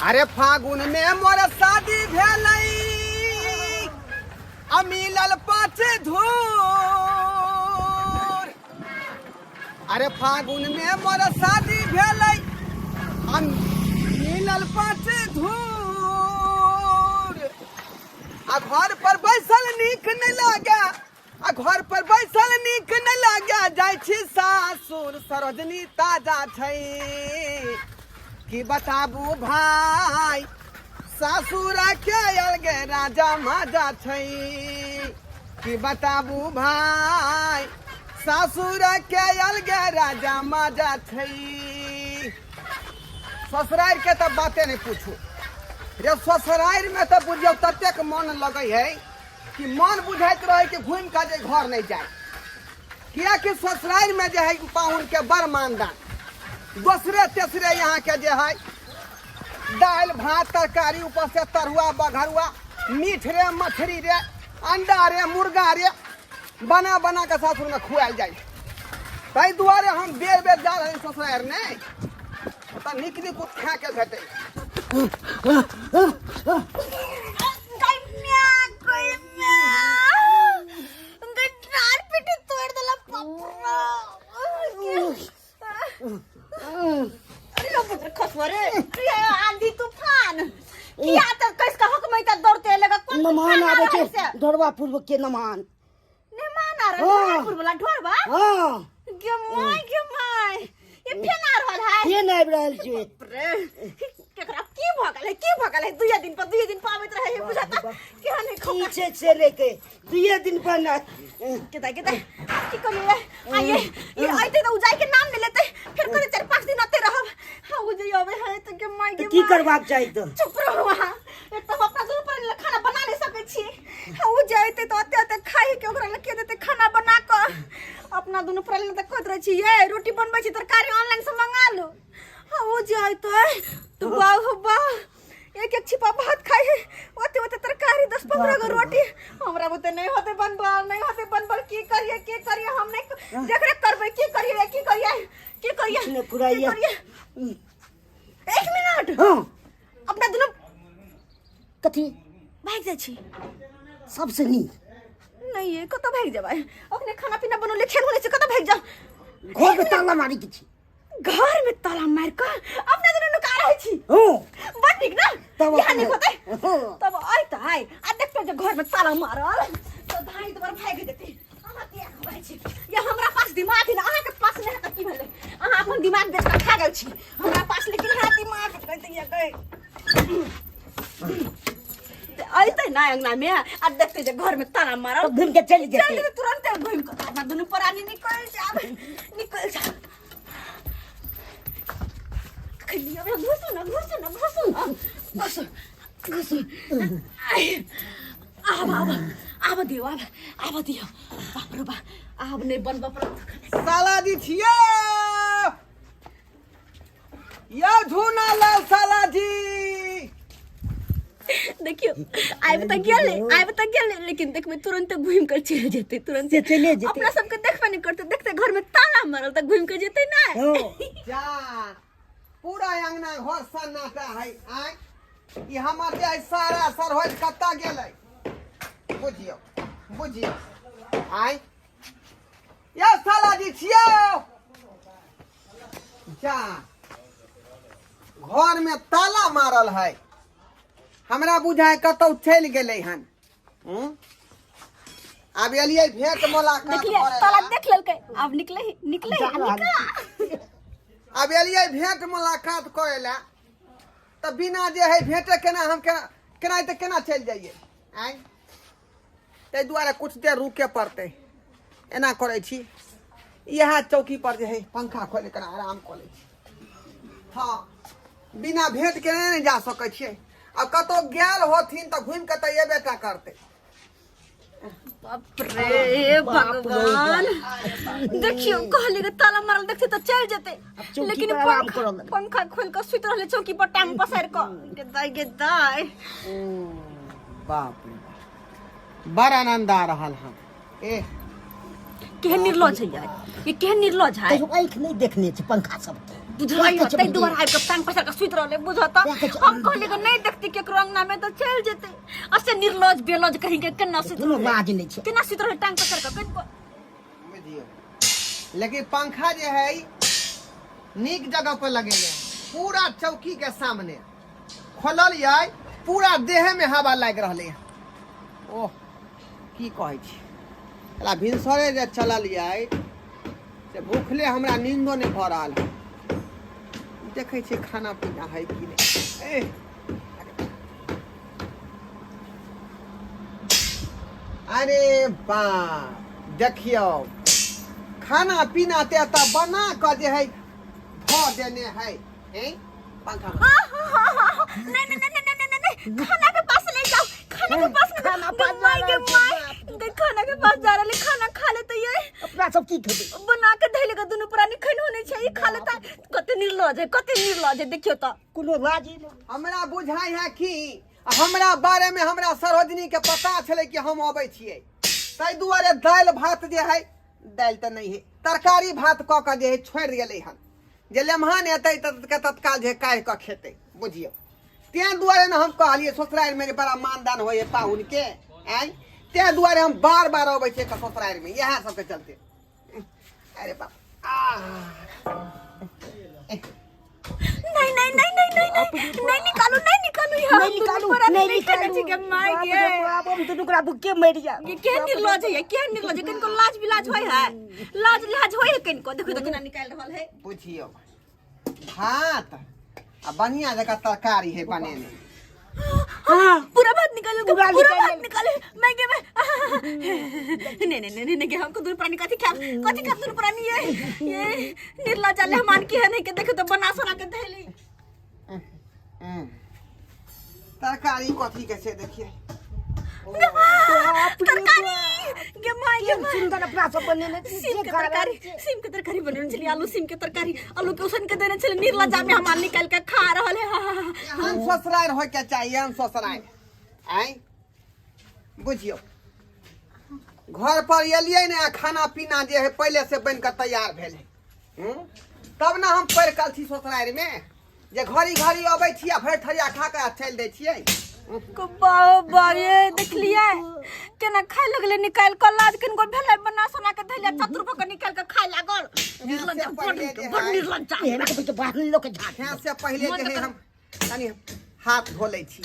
अरे फागुन में मोर शादी भेलै आ मिलल पाँच धूर। अरे फागुन में मोर शादी भेलै आ मिलल पाँच धूर। आ घर पर बैसल नीक नहि लागे, आ घर पर बैसल नीक नहि लागे, जाइ छी सासुर सरोजनी ताजा छै। की बताबू भाई, सासुर के अलगे राजा माजा छै। की बताबू भाई, सासुर के अलगे राजा माजा छै। ससुरारि के तऽ बाते नहि पूछू रे, ससुरारि में तऽ बुझियौ ततेक मन लगै है कि मन बुझाइत रहे कि घूमि कऽ जे घर नहि जाय, कियाकि ससुरारि में जे है पाहुन के बड़ मानदान। दोसरे तेसरे यहाँ के जे है दालि भात तरकारी, ऊपर से तरुआ बघरुआ, मीठ रे मछली रे अंडा रे मुर्गा रे, बना बना के सासुर में खुआल जाइ। ताहि दुआरे हम बेर बेर जा रहल ससुरारि नहि, ओतऽ नीक नीक खा के भेटै। आंधी तूफान किया तऽ कस के हक में तऽ दौड़ते लगा कोन नमान तूफान आ आबै रहल छै से? ढोरबा पूर्व के नमान। मेहमान आ रहल हाँ। ढोरबा वाला ढोरबा। हाँ। गे my, गे my, ये फेन आ रहल है। फेन आबि रहल छै। बाप रे, केकरा की भऽ गेलै, की भऽ गेलै? दुइये दिन पर, दुइये दिन पर आबैत रहै है, बुझाता केहन है की खोका। छै से लेके दुइये दिन पर ना। केता केता की करिए आइए, ये आइते तो उ जाय के नाम नहीं लेते, फिर करे 4-5 दिन आते रहब। हां, उ जे आवे है तो के my तऽ गे की my. करबाक चाही तऽ? चुप रहो वहां, एक तो हम अपना दुनू पर खाना बना नहीं सकै छी। हां, उ जाइते तो आते आते खाई के ओकरा लग के देते खाना बना क। अपना दुनू प्राणी तऽ कहैत रहै छी ये रोटी बनबै छी, तरकारी ऑनलाइन से मंगा लो। हां, उ जाइते तो बाह हो बाह, एक एक छिपा भात खाई है, ओते ओते तरकारी, 10-15 गो रोटी। हमरा बुते नहीं होते बनबल, नहीं होते बनबल। की करिए, की करिए, हम नहीं देखरेख करबै। की करिए, की करिए, की करिए? किछु नहि फुराइए। की करिए? एक मिनट। हाँ। अपना दुनू कथी भागि जाइ छी? सबसे नीक। नहीं, ये कतऽ भागि जेबै? अखने खाना पीना बनौले खेल होने छै, कतऽ भागि जाउ? घर में ताला मारी के छी। घर में ताला मार कऽ अपना दुनू नुका रहै छी। हाँ। बड़ नीक ना? तब यहाँ अपने- नीक होतै। हाँ। तब अयतै आ देखतै जे घर में ताला मारल तऽ धाइ दुआर भागि जेतै। अहाँ किया घबराइ छी? ये हमरा पास दिमाग है ना, अहाँके पास नहि है तऽ की भेलै? अहाँ अपन दिमाग बेच कऽ खा गेल छी। हमरा पास लेकिन है दिमाग। कहते ये गए अयतै ना अंगना में आ देखतै जे घर में ताला मारल, तब घुमि के चलि जेतै। चलि जेतै तुरंते घुमि कऽ। अपना दुनू प्राणी निकलि जाब, निकलि जाब। खलिया में घुसू ना, घुसू ना, घुसू ना, घुसू, घुसू। आइ, आब आब आब दियो, आब आब दियो। बाप रे बा, आब नहि बनबऽ पड़त। साला जी छियै यौ, झूना लाल साला जी। देखियो, आबि तऽ गेलै, आबि तऽ गेलै, लेकिन देखबै तुरंत घुमि कऽ चलि जेतै, तुरंत से चलिए जेतै। अपना सबके देखबे नहि करतै। देखतै घर में ताला मारल तऽ घुमि कऽ जेतै ना। हाँ। जा, पूरा अंगना घर सन्नाटा है। आय, ई हमर जे है सारा सरहोज कतऽ गेलै? बुझियौ, बुझियौ। आय यौ, साला जी छियौ। जा, घर में ताला मारल है, हमरा बुझाय कतौ चलि गेलै हन। हूं? आब एलियै भेंट मुलाकात देखलियै करे ताला ला। देख लेलकै, आब निकले ही, निकले ही, जा रहल। निकला। आब एलियै भेंट मुलाकात करे ला तऽ बिना जे है भेंटे केना हम केना केना तऽ केना चलि जाइए? आँय, ताहि दुआरे कुछ देर रुके पड़तै। एना करै छी, इएह चौकी पर जे है पंखा खोलि कऽ आराम कऽ लै छी। हँ, बिना भेंट केने नहि जा सकै छियै। आ कतहु गेल होथिन तऽ घुमि कऽ तऽ एबे टा करतै। बाप रे भगवान, देखियो, कहली के ताला मारल देखते तऽ चलि जेतै, चौकी लेकिन पर आराम पंखा करऽ लगलै। पंखा खोलि कऽ सुति रहलै चौकी पर टांग पसारि कऽ। गे दाइ, गे दाइ। बाप रे बाप, बड़ आनंद आ रहल हन। ए केहन निर्लज है यार ये, केहन निर्लज है। कहियो आँखि नहि देखने छै पंखा सबके। बुझाइ राखै छै तै दुआरे आबि कऽ टांग पसारि कऽ सुति रहलै बुझऽ तऽ राखै छै। हम कहलियै कि नहि देखती केकरो अंगना मे तऽ चलि जेतै आ से निर्लज बेलज कहीं के केना सुति कोनो रहलै लाज नहि छै केना सुति रहलै टांग पसारि कऽ कनिको बुझियौ लेकिन पंखा जे है नीक जगह पर लगेने है पूरा चौकी के सामने खोलल ये पूरा देह में हवा लागि रहलै हन ओह की कहै छी अला भिनसरे जे चलल ये से भूखले हमरा नींदो नहि भऽ रहल है देखै छियै खाना पीना है कि नहि ए अरे बा देखियौ खाना पीना ते एतऽ बना कऽ जे है धऽ देने है हैं पंखा में। नहीं नहीं नहीं नहीं नहीं नहीं खाना के पास ले जाओ खाना के पास नहीं खाना पास जा माय के रहल छै, my बाप देख खाना के पास जा रहले खाना खा लेते ये अपना सब की खेबै बना के धैले के दुनू प्राणी खैन होने छै ई खा लेता कते निर्लज है कते निर्लज है देखियो तो कोनो लाज ही नहि हमरा बुझाइ है कि हमरा बारे में हमरा सरोजनी के पता छलै कि हम अबै छियै ताहि दुआरे दालि भात जे है दालि तऽ नहि है तरकारी भात कऽ कऽ जे है छोड़ि गेलै हन जे लेमहान एतै तऽ तत्काल जे काढ़ि कऽ खेतै बुझियौ तें दुआरे ने हम कहलियै ससुरारिमे जे बड़ा मानदान होइ है पाहुनके आँय तें दुआरे हम बार बार अबै छियै तऽ ससुरारिमे इएह सबके चलते अरे बाप आह नहीं नहीं नहीं नहीं नहीं नहीं नहीं निकालू नहीं निकालू यार नहीं निकालू नहीं नहीं निकालू निकालू के माय बाप गे रे बाप, हम दुनू गोरा भूखे मरि जायब ये केहन निर्लज है केहन निर्लज है किनको लाज बिलाज होय है लाज लाज होय है किनको देखो तो केना निकाल रहल है बुझियौ भात आ बढ़िया जकाँ तरकारी है बनेने हाँ पूरा भात निकालो पूरा पूरा निकाल भात लेलकै। निकाले मैं गे मैं नहीं नहीं नहीं नहीं हमको दूर प्राणी कथी खाब कथी खाब दूर प्राणी ये ये निर्लज आले हमान की है नहीं के देखो तो बना सोना के धैली हम्म। तरकारी कथी के छै देखिए बाप रे तरकारी गे my गे केहन my. सुन्दर अपना सब बनेने छी सीम जे के खा रहल तरकारी छी। सीम के तरकारी बनेने छली आलू सीम के तरकारी आलू के उसन के देने छली निर्लज में हमान निकाल के खा रहल है हा, हा, हा। एहन ससुरारि होय के चाही एहन ससुरारि आँय बुझियौ घर पर एलियै ने आ खाना पीना जे है पहिले से बनि कऽ तैयार भेल है हूँ? तब ने हम पढ़ि कल छी ससुरारिमे जे घड़ी घड़ी अबै छी आ भरि थरिया खा कऽ आ चलि दै छियै को बाओ बा ये देखलियै केना खाय लगलै निकालि कऽ लाज किनको भेलै बना सोना के धैले चतुर भऽ कऽ निकालि कऽ खाय लागल निर्लज्ज से बड़ पहिले जे बड़ है- निर्लज्ज एहन के तऽ बाहर लोक झाड़ हेँ से पहिले जे है हम कनि हाथ धो लै छी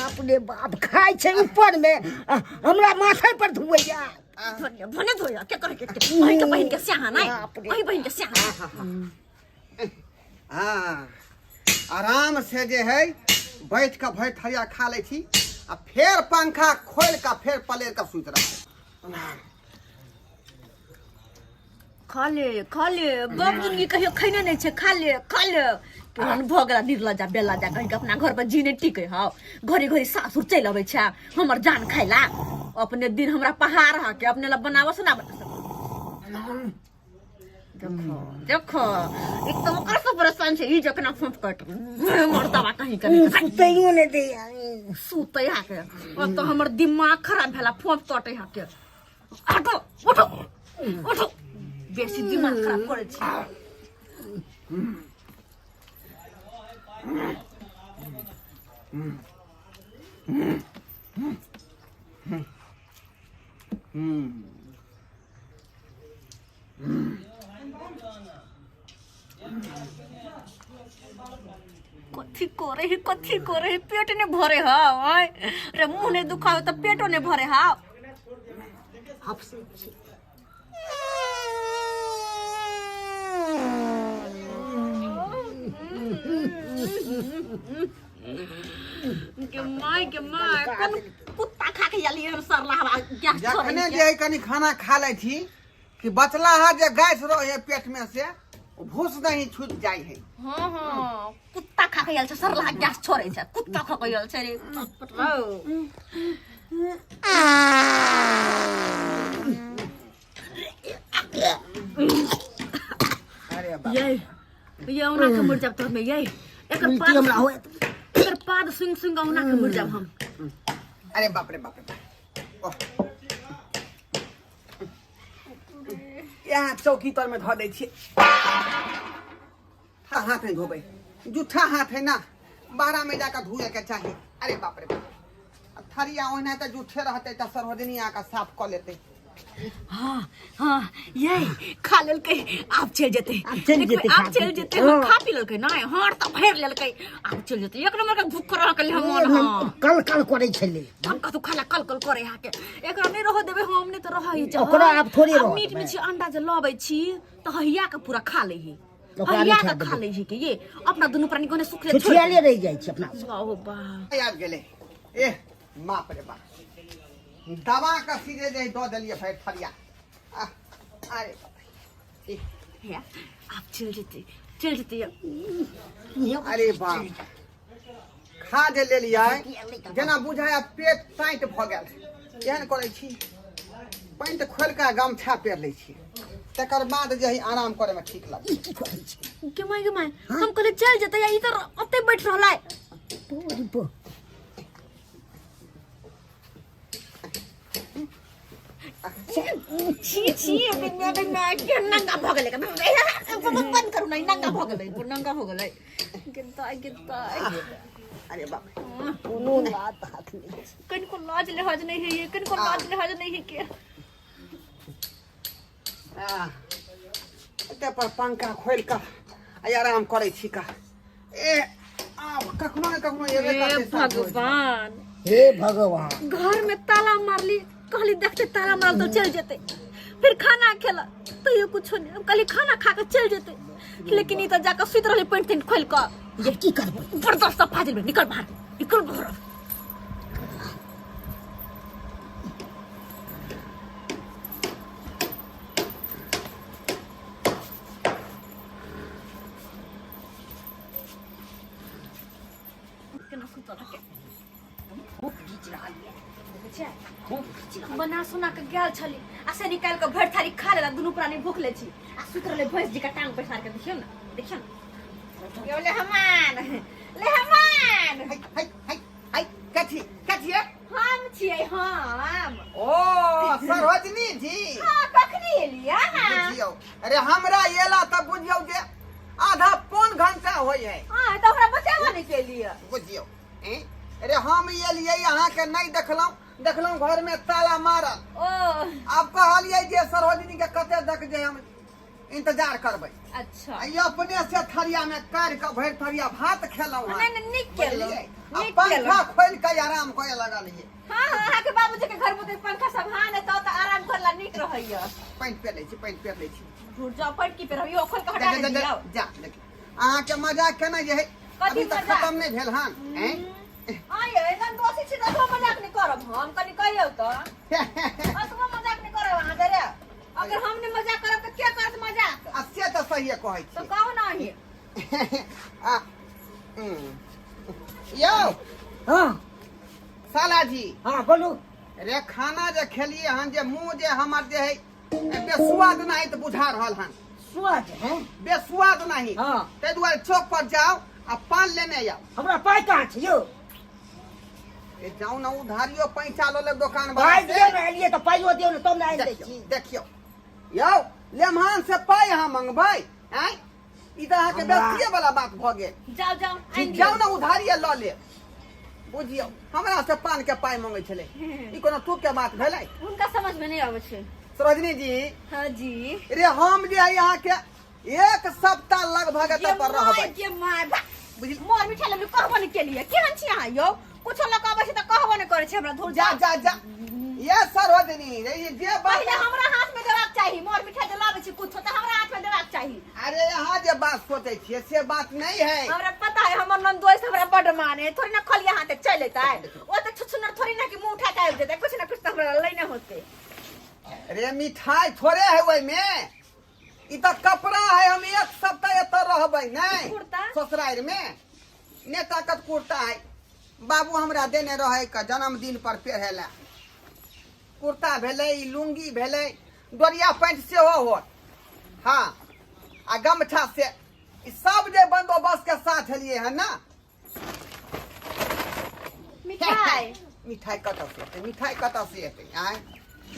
अपने बाप खाय छै ऊपर में आ, हमरा माथे पर धुएया भने भने धोया के करे के अहीं के बहिन के स्याहा नै बाप रे। अहीं बहिन के स्याहा हाँ आराम से जे है बैठ कऽ भरि थरिया खा लै छी आ फेर पंखा खोलि कऽ फेर पलेर कऽ सुति रहबै खा ले खा ले बाप जिंदगी कहियो खैने नहि छै खा ले खा ले केहन भऽ गेला निर्लज्जा बेलज्जा कहीं के अपना घर पर जी नहि टिकै हौ घड़ी घड़ी सासुर चलि अबै छै हमर जान खाइला अपने दिन हमरा पहाड़ है के अपने ला बनावस ना बना देखो देखो एक तो ओकर से परेशान छै ई जखना फोंफ कट मर्दवा कहीं के नहि सुतैयो नहि दैया सुतै हाके अब तो हमर दिमाग खराब भेला फोंफ कटे हाके हटो उठो उठो बेसी दिमाग खराब करै छी कथी करे है कथी करे है पेट ने भरे हा आय रे मुंह ने दुखावे त पेटो ने भरे हा हफसै छी के my के my कोन कुत्ता खा के आली हम सरला हवा गैस छोड़े जखने जे है कनि खाना खा लै छी कि बचला है जे गैस रहे है पेट में से ओ भूस नहीं छूट जाइ है हाँ हाँ कुत्ता खा के आयल छै सरला गैस छोड़े छै कुत्ता खा के आयल छै रे अरे बाप ये ये औना के मर जाब तोहर में ये एकर उल्टी पाद हमरा होयत एकर पाद सुंग सुंग औना के मर जाब हम अरे बाप रे बाप रे बाप। ओह। इएह चौकी तर में धऽ दै छियै। हाथ नहीं धोबै, जूठा हाथ है ना, बारह में जाकर धोए के चाही। अरे बाप रे बाप, अब थरिया ओहिना तऽ जूठे रहतै तऽ सरोजनी आके साफ कऽ लेतै। हाँ हाँ, ये खा लेलकै, आब चलि जेतै। आब चलि जेतै, आब खा चलि पी जेतै। के। हाँ, खा पी लेलकै नहि, हर तऽ भरि लेलकै, आब चलि जेतै। एक नंबर के भूख रह गेलै हमर। हाँ, कल कल करै छलै। हम कतौ खाला कल कल करे हाके, एकरा नहि रहऽ देबै हम, नहि तऽ रहै छै। ओकरा आब थोड़े रहऽ मीट देबै। मछली अंडा जे लबै छी तऽ हहिया के पूरा खा लै है। ओकरा हहिया नहि के खाए खा देबै। लै है के ये अपना दुनू प्राणी कोने सुखले छोड़ छुछियाले रहि जाइ छै अपना सब। ओ बा आबि गेलै। एह बाप रे बाप, दवा के सीधे जे दऽ देलियै भरि थरिया। आह, अरे बाप रे। एह, हे, आब चलि जेतै, चलि जेतै। अरे बाप, खा जे लेलियै जेना बुझाय पेट टाइट भऽ गेल। एहन करै छी, पैंट खोलि कऽ गमछा पेर लै छी, तकर बाद जे है आराम करैमे ठीक लगै। ई की करै छै? गे माय, गे माय, हम कहलियै चलि जेतै, आ ई तऽ ओतै बैठ रहलै। बोल बो। छी छी, अबे माय, के नंगा भऽ गेलै। बंद करू ने, नंगा भऽ गेलै, नंगा भऽ गेलै। गिरता गिरता। अरे बाप, कोनो बात हाथ नहि छै। कनिको लाज लिहाज नहीं है ये, कनिको लाज लिहाज नहीं है के। आह, एते पर पंखा खोलि कऽ आ आराम करै छी का। ए आब कखनो ने कखनो एबे हे करतै साँझ होइत। भगवान, हे भगवान। घर में ताला मारली, कहली देखते ताला मारल तो चल जेते। फिर खाना खेला तैयो कुछो नहीं। हम कहली खाना खा के चल जेते, लेकिन ई तो जाकर सुति रहले पेंट तेंट खोल के। आब की करबै? बर्दाश्त फाजिल में, निकल बाहर, निकल बाहर। केना सुतल हके? खूब घीच रहल ये। देखै छियै? खूब घीच रहल। बना सुना के गेल छली आ से निकालि के भरि थारी खा लेला। दुनू प्राणी भूखले छी आ सुति रहले भैंस जी का टांग पैसार के। देखियौ ने, देखियौ ने यौ, ले हमान, ले हमान। है है है है, कथी कथी है? हम छियै हम। ओ सरोजनी जी। हाँ, कखनी एलियै अहाँ? बुझियौ, अरे हमरा एला तऽ बुझियौ जे आधा पौन घंटा होइ है। हाँ, तऽ हमरा बतेबो नहि केलियै। बुझियौ, हैं? अरे हम एलियै, अहाँके नहि देखलहुँ, देखलहुँ घर में ताला मारल। ओ आब कहलियै जे सरोजनी के कते तक जे हम इंतजार करबै। अच्छा। आ ई अपने से थरिया में काढ़ि कऽ भरि थरिया भात खेलहुँ हन। नहि नहि, नीक केलहुँ। बुझलियै? आ नीक पंखा केलहुँ। खोलि कऽ आराम करे लगलियै। हाँ हाँ, अहाँके बाबूजी के घर में तऽ पंखा सब हाँ नहि तऽ आराम करला नीक रहैया। पानि पेर लै छी, पानि पेर लै छी। झूठ जाओ, पैंट की पेरबियो, खोल के जा हटा जा दे जा दियौ। जा, देखियौ अहाँके मजाक केना जे है कथी अभी तक मजाक? खत्म नहि भेल हन, हैं? हाँ ये एखन दोषी छी तऽ अतबो मजाक नहि करब हम, कनि कहियौ तऽ अतबो मजाक नहि करब अहाँ जरे। अगर हम नहि मजाक करब तऽ के करत मजाक? आ से तऽ सहिए कहै तऽ छी। कहू ने अहीं। आ, यौ। हाँ। साला जी। हाँ, बोलू। रे खाना जे खेलिए हन जे मुंह जे हमर जे है बेसुआद नहीं तऽ बुझा रहल हन। स्वाद है? बेसुआद नहीं। हाँ। ताहि दुआरे चौक पर जाओ आ पान लेने आउ। हमरा पाइ कहाँ छै यौ? ए जाउ ने उधारियो पैसा लऽ लेब दोकान वाला पाइ से। दियौ ने, एलियै तऽ पाइयो दियौ ने तब ने आनि दै देखियौ छी। देखियौ यौ, लेमहान से पाइ अहाँ मंगबै? आँय, ई तऽ अहाँके हमरा- बेस्तिये वाला बात भऽ गेल। जाउ जाउ, आनि दियौ। जाउ ने उधारिये लऽ लेब। बुझियौ, हमरा से पान के पाइ मंगै छलै, ई कोनो तुक के बात भेलै? हुनका समझ में नहीं आबै छै। सरोजनी जी। हाँ जी। रे हम जे है अहाँके एक सप्ताह लगभग एतऽ पर रहबै। के my बा। बुझल? मोर मिठाई लेबली, कहबो नहीं केलिए। केहन छी अहाँ यौ? कुछो लऽ कऽ अबै छै तऽ कहबो नहीं करै छै हमरा। धुर। जा जा जा, ये सरोजनी रे, ई जे बात पहिले हमरा हाथ में देबाक चाही। मोर मिठाई जे लाबै छी कुछो तऽ हमरा हाथ में देबाक चाही। अरे यहाँ जे बात सोचै छियै से बात नहीं है। हमरा पता है, हमर ननदोई से हमरा बड माने है। थोड़ी ना खलिया हाथे चलि एतै। ओ तऽ छुछुनर थोड़ी ना कि मुंह उठा के आबि जेतै। कुछ ना कुछ तऽ हमरा लैने होतै। रे मिठाई थोड़े है ओहिमे, ई तऽ कपड़ा है। हम एक सप्ताह एतऽ रहबै नहीं कुर्ता? ससुरारि में ने ताकत कुर्ता है। बाबू हमरा देने रहै के जन्मदिन पर पहिरे ला। कुर्ता भेलै, ई लुंगी भेलै, डोरिया पैंट सेहो होत। हाँ, आ गमछा से ई सब जे बंदोबस्त के साथ एलियै हन ना। मिठाई? मिठाई कतऽ से एतै? मिठाई कतऽ से एतै? आँय,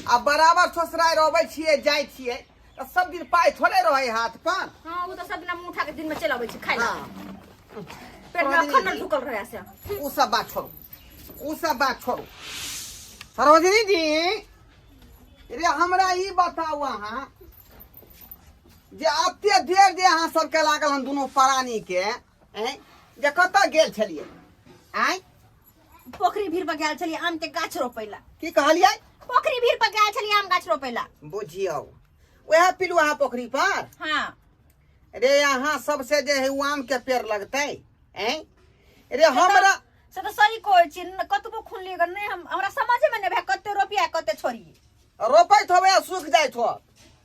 आ बराबर ससुरारि अबै छियै जाइ छियै तऽ सब दिन पाइ थोड़े रहै हाथ पर। हाँ, ओ तऽ सब दिना मुँह उठा के दिन में चलि अबै छै खाइ ला। हाँ। पेट में अखन न ढुकल रहै से। ओ सब बात छोड़ू, ओ सब बात छोड़ू। सरोजिनी जी रे, हमरा ई बताउ अहाँ जे एते देर जे अहाँ सबके लागल हन दुनू प्राणी के, ऐं, जे कतऽ गेल छलियै? आँय? पोखरी भीड़ पर गेल छलियै आम के गाछ रोपै ला। की कहलियै? पोखरी भीड़ पर गेल छलियै आम गाछ रोपै ला। बुझियौ, वएह पिलुआ पोखरी पर? हाँ। रे अहाँ सबसे जे है ओ आम के पेड़ लगतै? ऐं रे, हमरा से तऽ सही कहै छी, कतबो खुनलियै अगर नहि, हम हमरा समझे में नहि भए कते रोपिया कते छोड़िए। रोपैत होबे आ सूखि जाइत हो।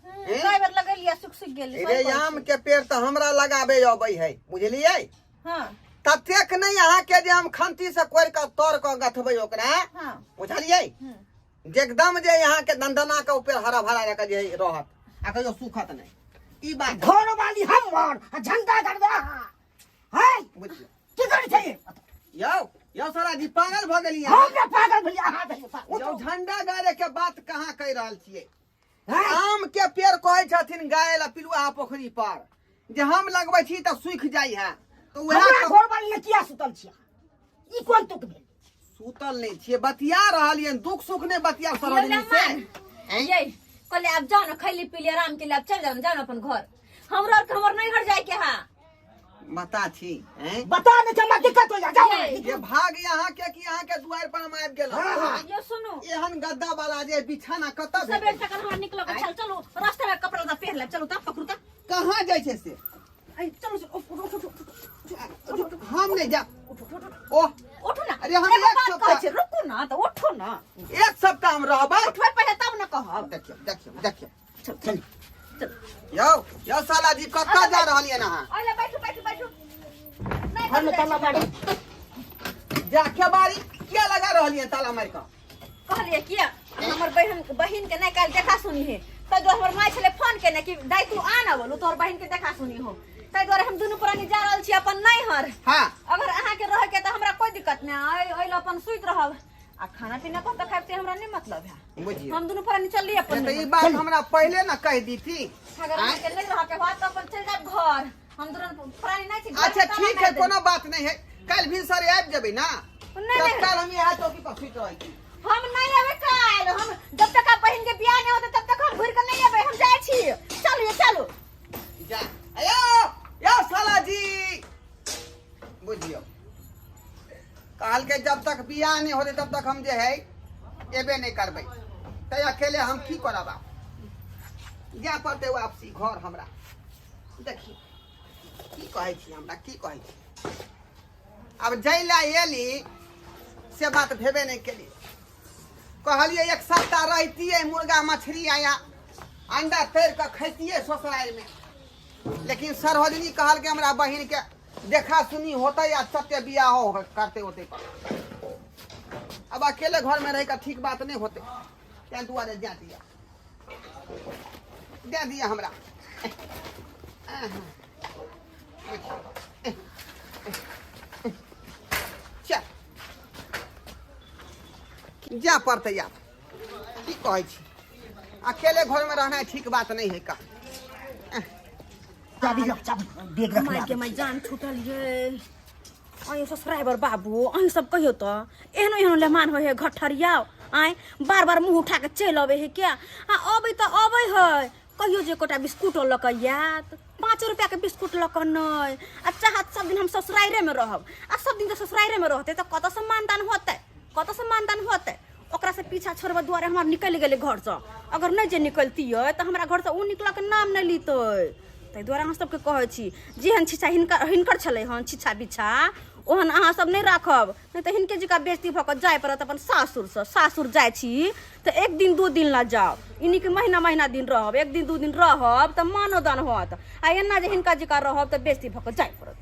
कई बेर लगेलियै सुख सुख गेल। रे आम के पेड़ तऽ हमरा लगाबे अबै है, बुझलियै? हाँ। ततेक नहि अहाँके जे हम खंती से कोरि कऽ तर कऽ गथबै ओकरा। हाँ। बुझलियै? जे एकदम जे अहाँके दंदना के ऊपर हरा भरा रह जे रहत आ कहियो सुखत नहि, ई बात। घर वाली हमर आ झंडा गड़बा अहाँ है। बुझलियै? की करै छै? यौ यौ सारा जी, पागल भऽ गेलियै? हम ने पागल भेलियै, अहाँ भेलियै पागल। यौ, झंडा गाड़े के बात कहाँ कहि रहल छियै? हैं? आम के पेड़ कहै छथिन गाय ला पिलुआ पोखरी पर जे हम लगबै छी तऽ सूखि जाइ है, तऽ वएह हमरा घर वाली ने किया सुतल छियै? ई कोन तुक भेल? सुतल नहि छियै, बतिया रहलियै, दुख सुख नहि बतिया सरोजिनी से। ऐं? ये कहले आब जाओ ना, खैली पीली आराम के लिए, आब चल जाओ ना, जाओ ना अपन घर। हमरा और के हमर नैहर जाय के हा। बता छी, ऐं? बता नहि छै, हमरा दिक्कत हो जा, जाओ। ये। जे भाग यहाँ के कि यहाँ के दुआर पर हम आबि गेलहुँ। हाँ, हाँ। यो सुनू, एहन गद्दा वाला जे बिछाना कतऽ सबेर भेटै? सकल हमरा निकल के चल, चलू रास्ता में कपड़ा लत्ता पहिर ले, चलू तब पकड़ू तब। कहाँ जाइ छै से? ऐ, चलू चलू, उठ उठ उठ उठ। हम नहि जायब। उठ उठ उठ। ओह। उठू ना। अरे हम एगो एक बात सप्ताह- कहै छी, रुकू ना तऽ उठू ना। एक सप्ताह हम रहबै। उठबै पहिले तब ने कहब। देखियौ देखियौ देखियौ। चल चल चल। यौ यौ साला जी, कतऽ जा रहलियै अहाँ? ओइ बैठू बैठू बैठू। नहि घर में ताला मारी। जा केबाड़ी किया लगा रहलियै ताला मारि कऽ? कहलियै किया हमर बहन बहिन के नहि काल्हि देखा सुनी है, ताहि दुआरे हमर माय छलै फोन केने कि दाइ तू आ ना, बोलू तोहर बहिन के देखा सुनी हो, ताहि दुआरे हम दुनू प्राणी जा रहल छी अपन नैहर। हाँ। अगर अहाँके रहे के तऽ हमरा कोई दिक्कत नहि, ओहि लए अपन सुति रहब आ खाना पीना कतऽ खायब से हमरा नहीं मतलब है। बुझियौ, हम दुनू प्राणी चलली अपन तऽ ई नैहर। बात हमरा पहिले ने कहि दीती। अगर अहाँके नहीं रह के होत तऽ अपन चलि जायब घर, हम दुनू प्राणी नहीं छी घर में अच्छा ताला ठीक मारि है, देब। कोनो बात नहीं है, काल्हि भिनसरे आबि जेबै ना? नहीं, नहीं। तत्काल हम इएह चौकी पर सुति रहै छी। हम नहीं अबे काल, हम जब तक आप बहन के बियाह नहीं होते तब तक हम घुर के नहीं अबे, हम जाए छी। चलो ये चलो। जा अयो यो साला जी, बुझियौ, कहलकै जब तक बियाह नहीं होते तब तक हम जे है एबे नहीं करबै, तै अकेले हम की करब? आब जाय पड़तै वापसी घर हमरा। देखियौ की कहै छी, हमरा की कहै छी। आब जाय ला एली से बात भेबे नहीं केली। कहलियै एक सप्ताह रहितियै, मुर्गा मछली आया अंडा तैर कऽ खैतियै ससुरारिमे, लेकिन सरोजनी कहलकै हमरा बहिन के देखा सुनी होतै आ सत्य बियाह हो करते होते पर अब अकेले घर में रह कऽ ठीक बात नहीं होते, तें दुआरे जा दिया दे दिया हमरा। चल जा पड़तै आब, की कहै छी, अकेले घर में रहना ठीक बात नहीं है का। चाबी लो, चाबी बैग रख। माय के माय, जान छूटल ये। अहीं ससुराइबर बाबू, अहीं सब कहियो तऽ एहनो एहनो लेमान होइ है घठरिया, आँय, बार बार मुँह उठा के चलि अबै है क्या? आ अबै तऽ अबै है, कहियो जे एकोटा बिस्कुटो लऽ कऽ आयत, 5 रुपैआके बिस्कुट लऽ कऽ नहि। आ चाहत सब दिन हम ससुराइरेमे रहब, आ सब दिन जे ससुराइरेमे रहतै तऽ कतऽसँ मानदान होतै? कतऽसँ मानदान होतै? ओकरासँ पीछा छोड़बऽ दुआरे हमर निकलि गेलै घरसँ। अगर नहि जे निकलतियै तऽ हमरा घरसँ ओ निकलऽके नाम नहि लितै। ताहि दुआरे अहाँ सबके कहै छी, जेहन छिछा हिनकर हिनकर छलै हन छिछा बिछा, ओहन अहाँ सब नहि राखब, नहि तऽ हिनके जकाँ बेइज्जती भऽ कऽ जाय पड़त अपन सासुरसँ। सासुर जाइ छी तऽ एक दिन दू दिन लए जाउ, ई नहि कि महीना महीना दिन रहब। एक दिन दू दिन रहब तऽ मानो दान होत, आ एना जे हिनका जकाँ रहब तऽ बेइज्जती भऽ कऽ जाय पड़त।